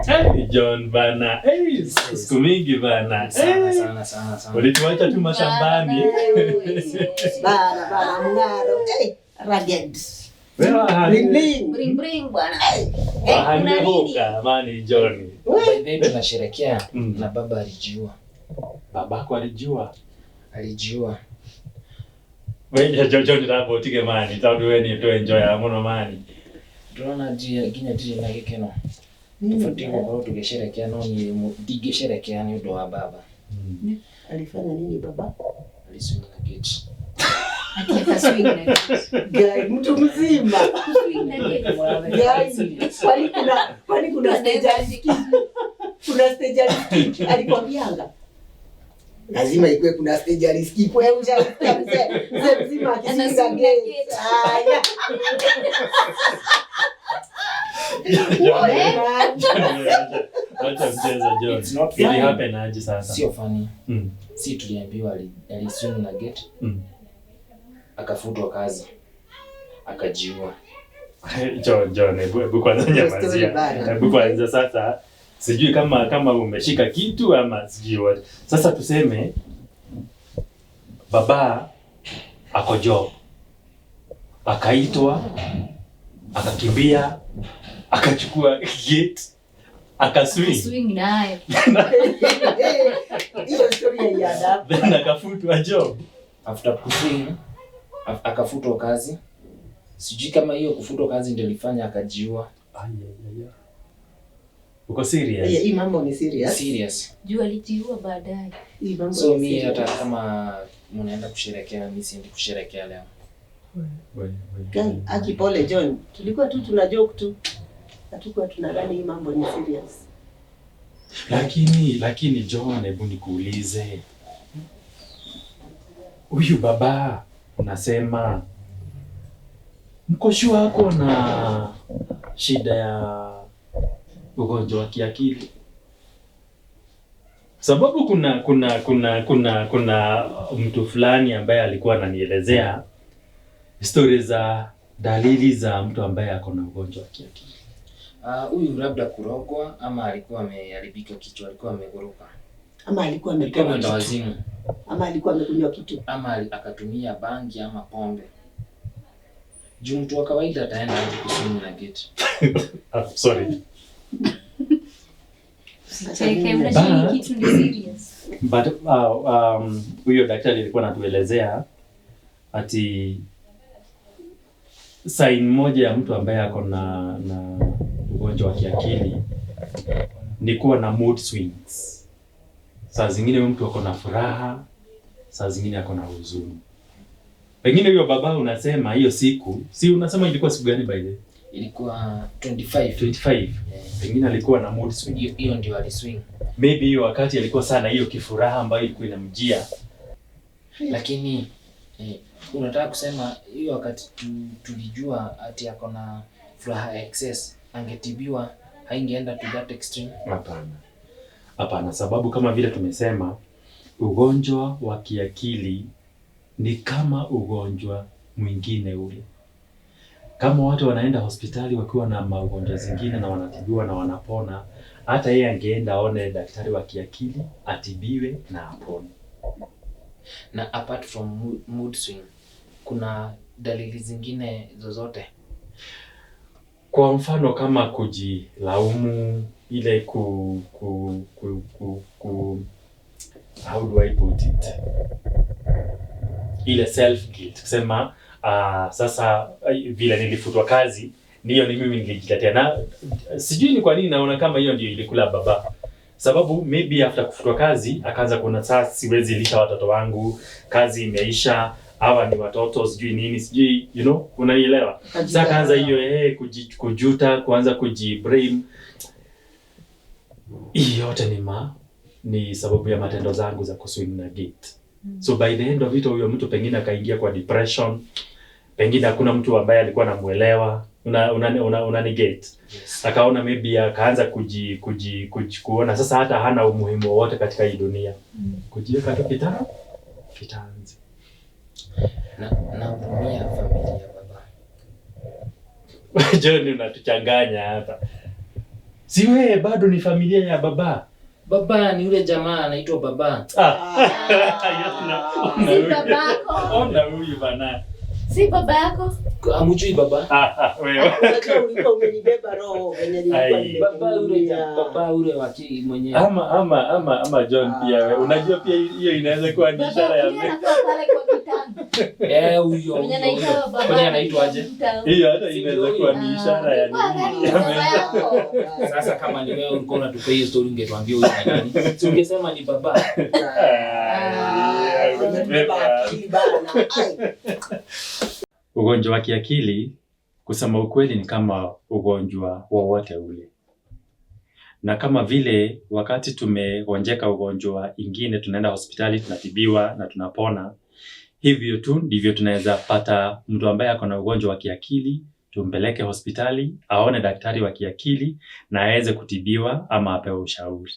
Hey, John bana. Hey, siku mingi bana. Sana Hey. sana sana sana. Ulituacha tu mashambani. Bana bana mng'aro. Hey, rugged. Wewe Bling bling. Bring bring bwana. Eh, kuna nini? Wahangehoka mani John. By the way tunasherekea na baba alijiua. Babako alijua. Alijiua. Wewe John John ndabo tige mani tondu we ni tu enjoy muno mani. Ndĩrona nginya ndirĩ na gĩkeno. Tũbatiĩ gũkorwo tũgĩsherekea no niĩ ndingĩsherekea nĩ ũndũ wa baba. Alifanya nini baba? Aliswing na gate. Ati akaswing na gate. Guy, mtu mzima. Kuswing na gate. Guy, kwani kuna stage aliskip? Kuna stage aliskip alikwambianga. Lazima ikuwe kuna stage aliskip. Wewe ushasikia mzee mzima akiswing na Anaswing na gate. gate. Haya. John, acha mchezo John. It's not Ili funny. happen aje sasa? Sio funny. Si tuliambiwa aliswing na gate. Akafutwa kazi. Akajiua. John, John, hebu kwanza Story nyamazia. bana. Hebu kwanza sasa sijui kama umeshika kitu ama sijui what. Sasa tuseme baba ako job. Akaitwa, akakimbia, akachukua gate, akaswing. Swing nayo. Hiyo story haiada. Then akafutwa job. After kuswing akafutwa kazi. Sijui kama hiyo kufutwa kazi ndio ilifanya akajiua. Ai, ai, ai, ai. Uko serious? Hii mambo ni serious. Serious. Juu alijiua baadaye. Hii mambo So ni mi serious. hata kama mnaenda kusherekea mi siendi kusherekea leo. Guy, aki pole John. Tulikuwa tu tuna joke tu. Hatukuwa tunadhani hii mambo ni serious. Lakini John, hebu nikuulize, huyu baba unasema mkoshu wako na shida ya ugonjwa wa kiakili? Sababu kuna mtu fulani ambaye alikuwa ananielezea stori za dalili za mtu ambaye ako na ugonjwa wa kiakili. Huyu labda kurogwa ama alikuwa ameharibika kichwa, alikuwa ameguruka. Ama alikuwa Alikuwa amepewa mwenda kitu. wazimu Ama alikuwa amekunywa kitu. ama akatumia bangi ama pombe. Juu mtu wa kawaida ataenda aje kuswing na gate. Ah, sorry. Usicheke, unajua hii kitu ni serious. But huyo daktari alikuwa anatuelezea ati sign moja ya mtu ambaye ako na ugonjwa wa kiakili ni kuwa na mood swings. Saa zingine huyu mtu ako na furaha, saa zingine ako na huzuni. Pengine huyo baba unasema hiyo siku, si unasema ilikuwa siku gani by the way? Ilikuwa 25. 25. Eh, Pengine alikuwa na mood swing. Hiyo ndio aliswing. Maybe hiyo wakati alikuwa sana hiyo kifuraha ambayo ilikuwa inamjia. Lakini unataka kusema hiyo wakati tulijua ati ako na furaha excess, angetibiwa haingeenda to that extreme? Hapana, hapana, sababu kama vile tumesema, ugonjwa wa kiakili ni kama ugonjwa mwingine ule. Kama watu wanaenda hospitali wakiwa na magonjwa zingine na wanatibiwa na wanapona, hata yeye angeenda aone daktari wa kiakili atibiwe na apone. Na apart from mood swing, kuna dalili zingine zozote? Kwa mfano kama kujilaumu, ile ku how do I put it, ile self guilt, kusema sasa vile nilifutwa kazi niyo ni mimi nilijiletea, na sijui ni kwa nini naona kama hiyo ndio ilikula baba, sababu maybe after kufutwa kazi akaanza kuona sasa siwezi lisha watoto wangu, kazi imeisha, hawa ni watoto sijui nini sijui, you know, unanielewa? Sasa akaanza hiyo kujuta, kuanza kujiblame. Hii yote ni sababu ya matendo zangu za kuswing na gate. So by the end of it huyo mtu pengine akaingia kwa depression, pengine hakuna mtu ambaye alikuwa anamuelewa, una negate. Yes. Akaona maybe akaanza kuona sasa hata hana umuhimu wowote katika hii dunia. Kujiweka tu kitanzi. Na nahurumia familia baba. John, unatuchanganya hapa. Si wewe bado ni familia ya baba. Baba ni yule jamaa anaitwa baba. Ah. Si babako. Ona huyu bana. Si baba yako. Amjui baba? Ah, ah, wewe. Unajua ulikuwa umenibeba roho venye nilikuwa Ai. Baba yule nimekuhurumia. baba yule wa mwenyewe. Ama John pia wewe. Unajua pia hiyo inaweza kuwa ni Baba ishara ya yule anakuwa pale kwa kitanda. Eh, huyo Mwenye huyo. anaitwa huyo. baba. Kwani anaitwa aje? Hiyo hata inaweza kuwa ni ishara ya Nilikuwa nini? dhani ni baba yako. Sasa kama ni wewe ulikuwa unatupea hiyo story ungetuambia huyu ni nani? Si ungesema ni baba. Ah, Umenibeba akili bana. Ai. Ugonjwa wa kiakili kusema ukweli ni kama ugonjwa wowote ule, na kama vile wakati tumegonjeka ugonjwa ingine tunaenda hospitali tunatibiwa na tunapona, hivyo tu ndivyo tunaweza pata mtu ambaye ako na ugonjwa wa kiakili, tumpeleke hospitali aone daktari wa kiakili na aweze kutibiwa ama apewe ushauri.